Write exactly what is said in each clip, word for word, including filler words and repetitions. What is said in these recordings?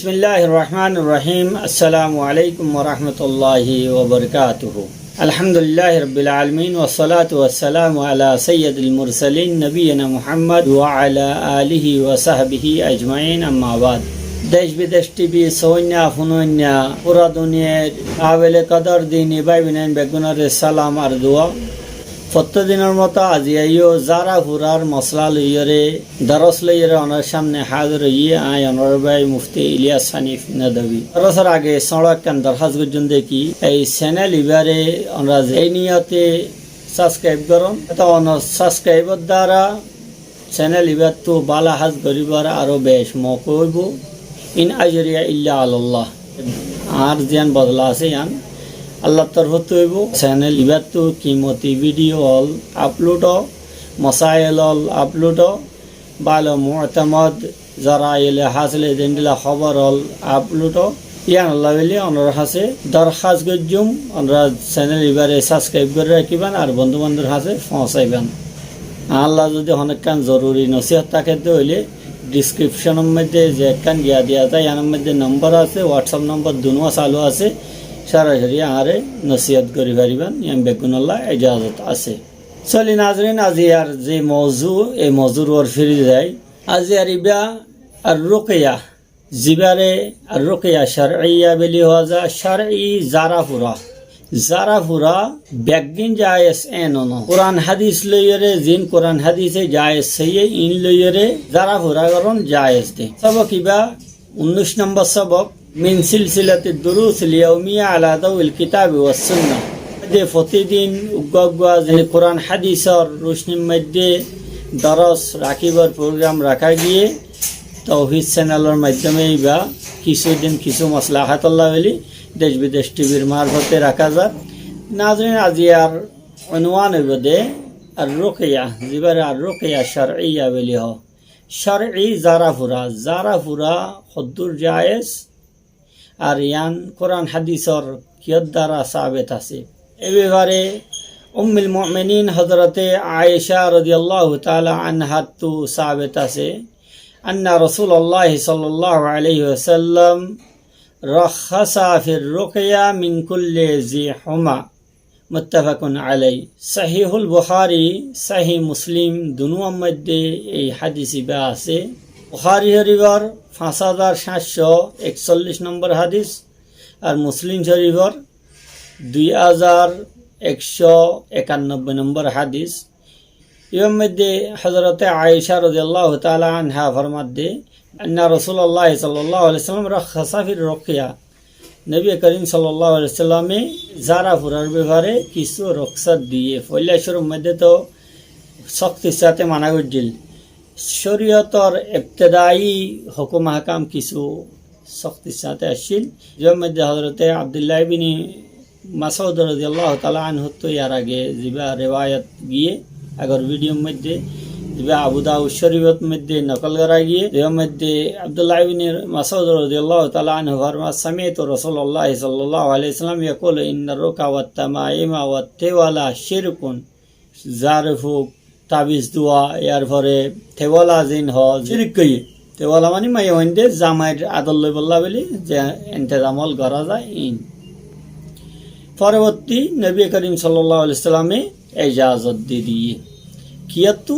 بسم الله الرحمن الرحيم. السلام عليكم ورحمة الله وبركاته. الحمد لله رب العالمين، والصلاة والسلام على سيد المرسلين نبينا محمد وعلى آله وصحبه أجمعين، أما بعد. Dec Bidec T V sóinna, fúnoinna, fura duniyar kabile kodor dini bái boin beggúnore salam ar dua. Fottí dinor moto aijja yó Zara Furar mosala loiyóre, doros loiyóre onor samne házir óiyi añí onor bái Mufti Ilyas Hanif Nadwi. Dorosor age sóñço ekkán dorhás goijjum de ki, ei channel ibare onora ze niyote subscribe goron, ete onor subscribe or duara channel ibattu bála ham goríbar aró bec mouka óibo. إن أجري إلا على الله. Añár ziyán bodola asé yián Allar torfóttu óibo. Channel ibattu kimoti video ól upload ó, mosail ól upload ó, bála mutamad zarail e hásil e zendilla hóbor ól upload ó. Yián olla buli onor hañsé dorhás goijjum, onora channel ibare subscribe gorí rakíban ar bondú bandor hañsé foóñsaiban. Añálla zodi honó ekkán zoruri nosiyot táke de óile description or moidde ze ekkán giya diya za, yián or moidde nombor asé, WhatsApp nombor dunúa salu asé, sorasori añáre nosiyot gorí faribán, yián beggúnolla ejazot asé. Sóli nazirin, aijjar ze mouzu, ei mouzur uore firi zai. Aijjar iba ar rukiya, zibare ar rukiya shar'iya buli hoó za, shar'i zara fura. Zara fura beggín jaiz en no. Kuran hádis loiyóre, zin Kuran hádise jaiz hoiyé, in loiyóre zara fura goron jaiz de. Sobok iba unnic nombor sobok, من سلسلة الدروس اليومية على ضوء الكتاب والسنة. De fotidin uggúa uggúa zene Kuran hádisor rucnir moidde doros rakíbar program raká giyé, Touhid channel or maiddome iba kissú din kissú moslahat olla buli Dec Bidec T V r marfote raká zar. Nazirin, aijjar unwan óibo de ar rukiya, zibare ar rukiya shar'iya buli hoó. Shar'i zara fura, zara fura hoddúr jaiz, ar yián Kuran hádisor kiyór duara sabet asé. E bafare Ummul Mu'minin Hozrote Aisha rodiyallahu taala anhattu sabet asé, أن رسول الله صلى الله عليه وسلم رخص في الرقية من كل ذي حمى. متفق عليه. Sahihul Bukhari, Sahih Muslim dunúar moidde ei hádis iba asé. Bukhari Córifor fañs házar háñtcó eksollic nombor hádis, ar Muslim Córifor dui házar ekcó ekannobboi nombor hádis. Ibar moidde Hozrote Aisha rodiyallahu taala anha formadde, أن رسول الله صلى الله عليه وسلم رخص في الرقية. Nobi Korim sallallahu alaihi wasallame zara furar bafare kissú ruksat diyé. Foila cúrur moidde to sóktir sáte mana goijjíl. Córiyotor ebtedai hukum ahkam kissú sóktir sáte aiccíl. Ibar moidde Hozrote Abdullah ibni Masud rodiyallahu taala anhuttu yar age ziba rewayat giyé, agor video r moidde ziba Abu Dawud Córifor moidde nokol gorá giyé, zibar moidde Abdullah ibni Masud rodiyallahu taala anhu forman, سمعت رسول الله صلى الله عليه وسلم يقول إن الرقى والتمائم والتولى شرك. Zar fuk, tabiz dua, yar fore tewala zin hoó, cirik hoiyé. Tewala mani maiyafuainde zamair ador loibolla buli ze entezam ól gorá za in. Foroborti Nobi Korim sallallahu alaihi wasallame ejazot di diyé. Kiyóttu?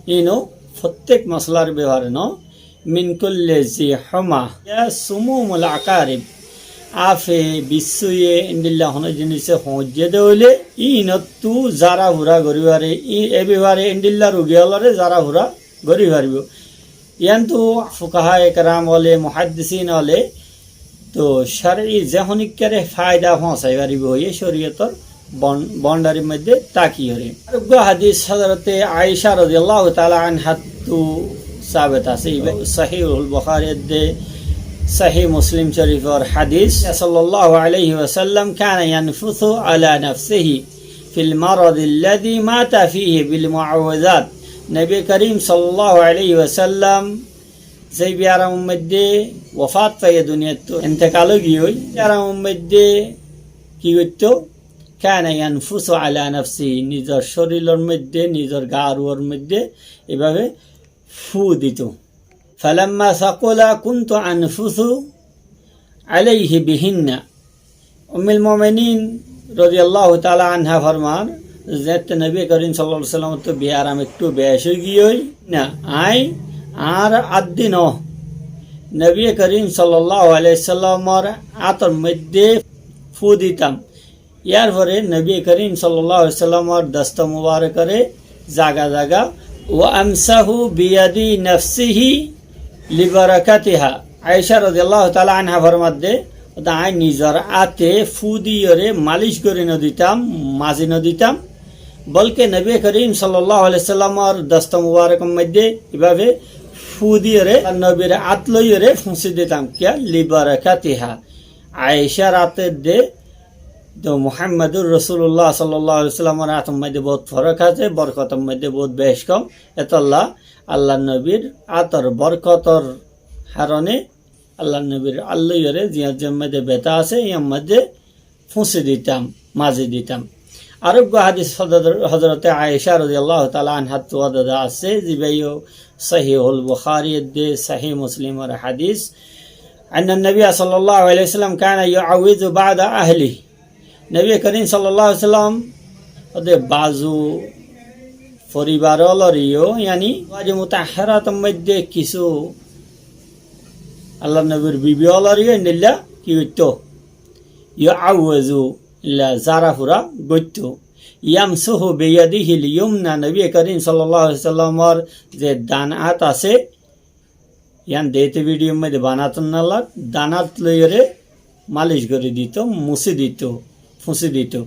Ino fottek mosolar bafare no, من كل ذي حمى. يا سموم العقارب. Afe, bissúye, endilla honó jinise hoóñjje de óile, inottú zara fura gorí fare, e bafare endilla rugi ólore zara fura gorí faribó. Yiántu fukahaye keram óle, muhaddisin óle, to córi ze honíkkare faida foóñsai faribó hoiyé córiyotor bon-, bondarir moidde tákiyóre. Ar uggúa hádis Hozrote Aisha rodiyallahu taala anhattu sabet asé, iba Sahihul Bukhari edde Sahih Muslim Córifor hádis, صلى الله عليه وسلم كان ينفث على نفسه في المرض الذي مات فيه بالمعوذات. Nobi Korim sallallahu alaihi wasallam zei biyaramor moidde wafat faiyé, duniyattu entekal ói giyé, ói biyaramor moidde ki goittó? كان ينفث على نفسه, nizor córilor moidde, nizor gar uor moidde ebabe fú dito. فلما ثقل كنت أنفث عليه بهن. Ummul Mu'minin rodiyallahu taala anha formar, zette Nobi Karim sallallahu alaihi wasallam ottu biyaram ektu beci ói giyói na, añí añár át dino Nobi Karim sallallahu alaihi wasallamor átor moidde fú ditam. Yar fore Nobi Karim sallallahu alaihi wasallamor dosto mubarakore zaga zaga, وأمسح بيد نفسه لبركتها. Aisha rodiyallahu taala anha formadde, añí nizor áte fú diyore malic gori no ditam, mazi no ditam, bolke Nobi Karim sallallahu alaihi wasallamor dosto mubarakor moidde ibábe fú diyore Nobir át loiyore fúsi ditam. Kiya? لبركتها. Aishar áte de to Muhammadur Rasulullah sallallahu alaihi wasallamor átor moidde bout forok asé, borkotor moidde bout bec kom. Etolla Allar Nobir átor borkotor harone Allar Nobir át loiyore ziyar ziyar moidde beta asé, iyar moidde fúsi ditam, mazi ditam. Ar uggwá hadis Hozrot, Hozrote Aisha rodiyallahu taala anhar tuwada asé, ziba yo Sahihul Bukhari edde, Sahih Muslimor hadis. أن النبي صلى الله عليه وسلم كان يعوذ بعض أهله. Nobi Karim sallallahu alaihi wasallam ode bazu foribar ólor yo, yani, Azwaje Mutahharator moidde kisu Allar Nobir bibi ólor yo endilla ki goitto? يعوذ, illa zara fura goitto. يمسح بيده اليمنى, Nobi Karim sallallahu alaihi wasallamor ze dan át asé, iyan deite video moidde banaton nallar, dan át loiyore malic gori dito, musi dito, fúsi dito.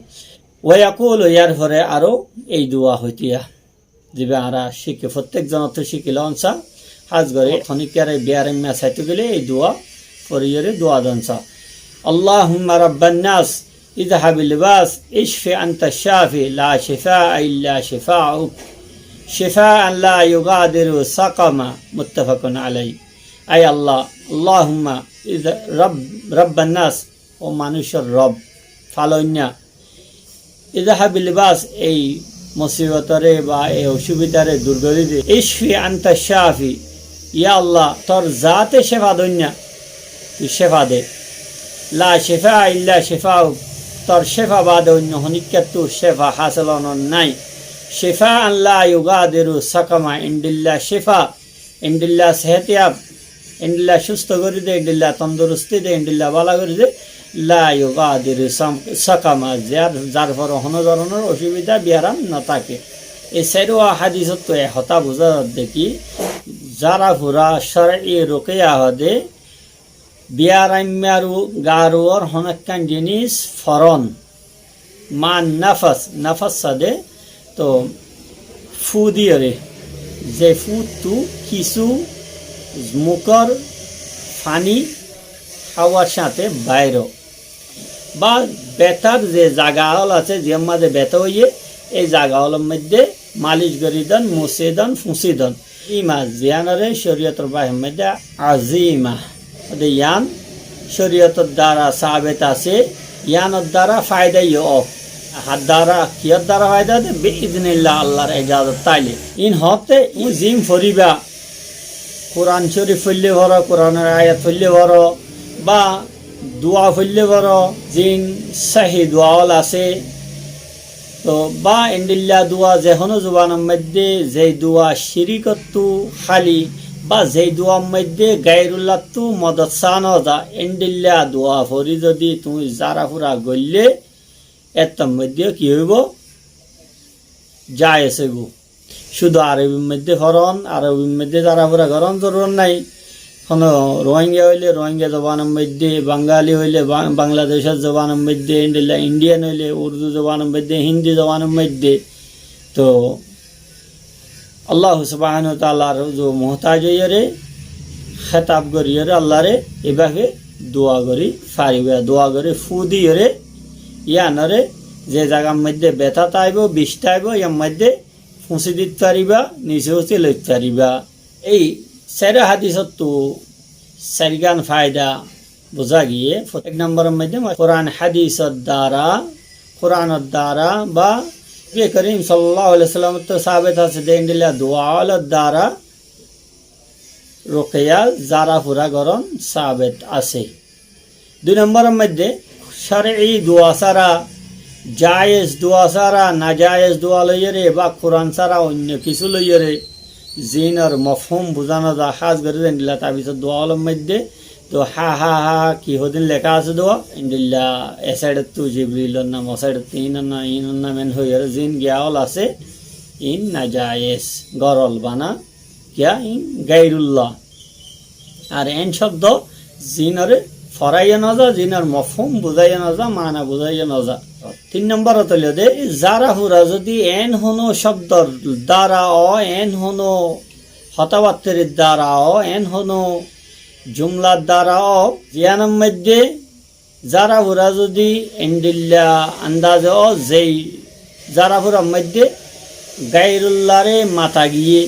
ويقول, yar fore aro ei dua hoitiya. Ziba añára ciki, fottek zonottu ciki lonsa, hás gori honikkare biyaraimma saito gele ei dua foriyore dua donsa. اللهم رب الناس اذهب البأس اشف أنت الشافي لا شفاء إلا شفاؤك شفاء لا يغادر سقما متفق عليه. Ai Allah, اللهم إذ-، رب، رب الناس, ó manúcor rob, faloinna. اذهب البأس, ei musibotore ba ei osubidare dur gori de. اشف أنت الشافي, ya Allah, tor zate cefa doinna, tui cefa de. لا شفاء إلا شفاؤك, tor cefa bade oinno honikkattu cefa hasel onor nai. شفاء لا يغادر سقما, endilla cefa, endilla sehetiyab, endilla susto gori de, endilla tondurusti de, endilla bala gori de, لا يغادر سم-، سقما, zar, zar fore hono dóronor osubida biyaram no táke. Ei sairwá hadisottu e hotá buza zadde ki, zara fura cor'i rukiya hode biyaraimmaru garuwar honekkan jinis foron. مع النفث, nafas sade to fú diyore, ze fúttu kisu mukor fani hawar sáte bairo. Ba betar ze zaga ól asé, ziyar maze beta óiye, ei zaga ólor moidde malic gori don, musi don, fúsi don. Ima ziyanore coriyotor bahir moidde azima. Ode iyan coriyotor dara sabet asé, iyanor dara faida yo ó. Har dara, kiyar dara faida de? بإذن الله, Allar ejazot taile. In hote, in zin foriba, Kuran Corif foille foro, Kuranor ayat foille foro, ba dua foille foro, zin sahi dua ól asé, to ba endilla dua ze hono zubanor moidde, ze dua cirikottu hali, ba ze duar moidde gairullattú modot sa no za, endilla dua fori zodi tui zara fura goille, ettor moidde ki óibo? Jayes óibo. Cúdu Arobir moidde foron, Arobir moidde zara fura goron zorurot nai. Hono Rohingya óile Rohingya zobanor moidde, Bangali óile Ba-, Bangladecor zobanor moidde, endilla Indian óile Urdu zobanor moidde, Hindi zobanor moidde. To Allahu subhanahu wa taalar uzu muhtaj óiyore, hetab goriyore Allare, ebabe dua gori fariba, dua gori fú diyore, iyanore ze zagar moidde beta taibo, bic taibo, iyar moidde fúsi dit fariba, nise uti loit fariba. Ei sair hadisottu sairgan faida buza giye. Ek nomboror moidde Kuran hadisor dara, Kuranor dara ba Nobi Karim sallallahu alaihi wasallamottu sabet asé de endilla dua ólor dara rukiya zara fura gorón sabet asé. Dui nombor or moidde, córi'i dua sára, jayez dua sára, najayez dua loiyóre ba Kuran sára oinno kissú loiyóre zinor mofhum buzá no za, hás gorí zendilla tabizor dua ólor moidde, to ha ha ha ha ki hodin leká asé dua, endilla e saidottu Jibrilor nam, o saidottu inor nam, inor nam en hoiyóre zin giya ól asé, in najayez, gorol bana, giya in gairullah. Ar en cóbdo zinore foráiyo no za, zinor mofhum buzáiyo no za, mana buzáiyo no za. Tin nombor ot óilde, zara fura zodi en hono cóbdor dara ó, en hono hotábattar dara ó, en hono jumlar dara ó, ziyanor moidde zara fura zodi endilla andaze ó, zei zara furar moidde gairullare mata giyé,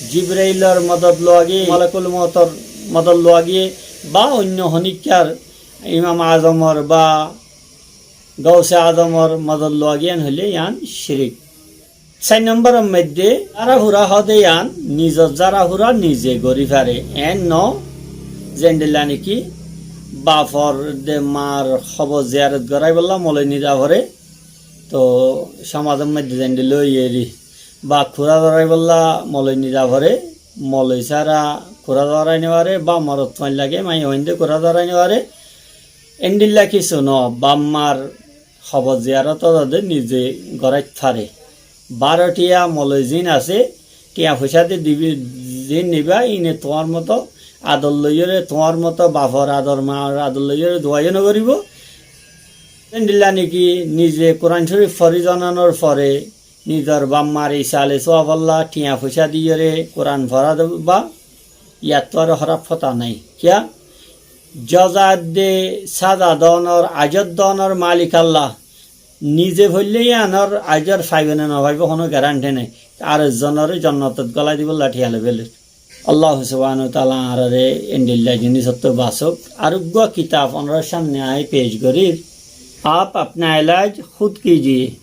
Jibrailor modot lowa giyé, Malakul Moutor modot lowa giyé, ba oinno honikkar Imam Azomor ba Gause Azomor modot lowa giyé, en hoile yián cirik. Sair nombor or moidde zara fura hóde yián nizor zara fura nize gorí fare, en no zendilla niki bafor de mar hóbor ziyarot goráibolla moloi niza fore, to somazor moidde zendilla óiye eri, ba kura zoráibolla moloi niza fore, moloi sára kura zorai no fare, ba morot fuain lage maiya fuainde kura zorai no fare, endilla kissú no, baf mar hóbor ziyarot ódde nize goráit fare. Baro thiya moloi zin asé, thiya foicá de dibi, zin niba, ine tuáñr moto ador loiyóre, tuáñr moto bafor ador, mar ador loiyóre duwaiyo no goribo. Endilla niki nize Kuran Corif fori zonanor fore nizor baf mar isale suwab olla thiya foicá diyóre Kuran fora de ba, yattu ar hóraf hotá nai. Kiya? Zoza de saza donor, ajor donor malik Allah. Nize foille yiánor ajor faibo ne no faibo hono garanti nai. Ar zonore jonnotot golai dibolla thiya loi feler. Allah subhanahu wa taala añárare endilla jinisottu basok. Ar uggua kitab onorar samne añí pec gorir, Aap apna ilaj khud kijiye.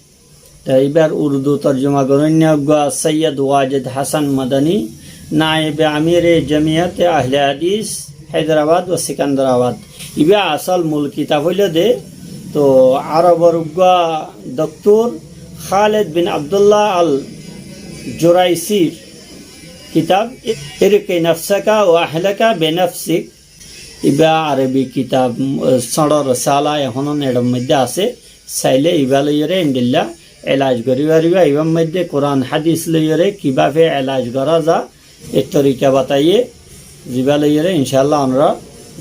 Te ibar urdu torjuma goróinna uggua Sayyid Wajid Hasan Madani, naib amire jamiyat ahle hadis Hyderabad wa Sikandarabad. Iba asol mul kitab óilde, to Arobor uggua doktor Khalid bin Abdullah al Juraisir kitab Irki nafsaka wa ahlaka bi nafsik. Iba Arobi kitab, eh, Sóñço Risala ehóno netor moidde asé. Saile iba loiyóre endilla elaj gorí fariba. Ibar moidde Kuran hadis loiyóre kibafe elaj gora za, e torika bataiye, ziba loiyóre incállah onora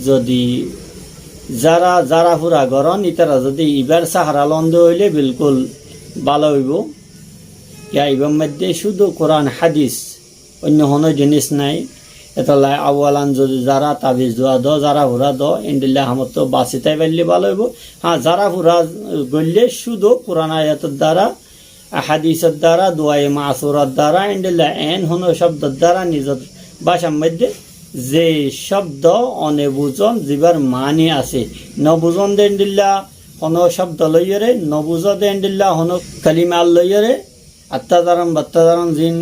zodi zara, zara fura goron, itara zodi ibar sahara londe óile bilkul bála óibo. Kiya ibar moidde cúdu Kuran hadis, oinno hono jinis nai. Etolla awalan zodi zara tabiz dua do, zara fura do, endilla hamottu basi tái faille bála óibo. Ha, zara fura goille cúdu Kuran ayator dara, hadisor dara, duaye masuror dara, endilla en hono cobdor dara nizor bácar moidde ze cobdo one buzon, zibar mani asé, no buzon de endilla hono cobdo loiyóre, no buzo de endilla hono kalima loiyóre, atta zaron, batta zaron zin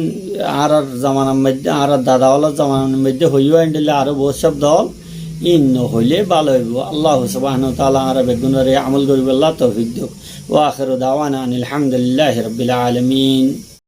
añárar zamanar moidde, añárar dada ólor zamanar moidde hoiyó endilla aró bout cobdo ól, in no hoile bála óibo. Allah subhanahu wa taala añára beggúnore amol goríbolla toufik douk. Wa akhiru dawana anil hamdulillahi rabbil alamin.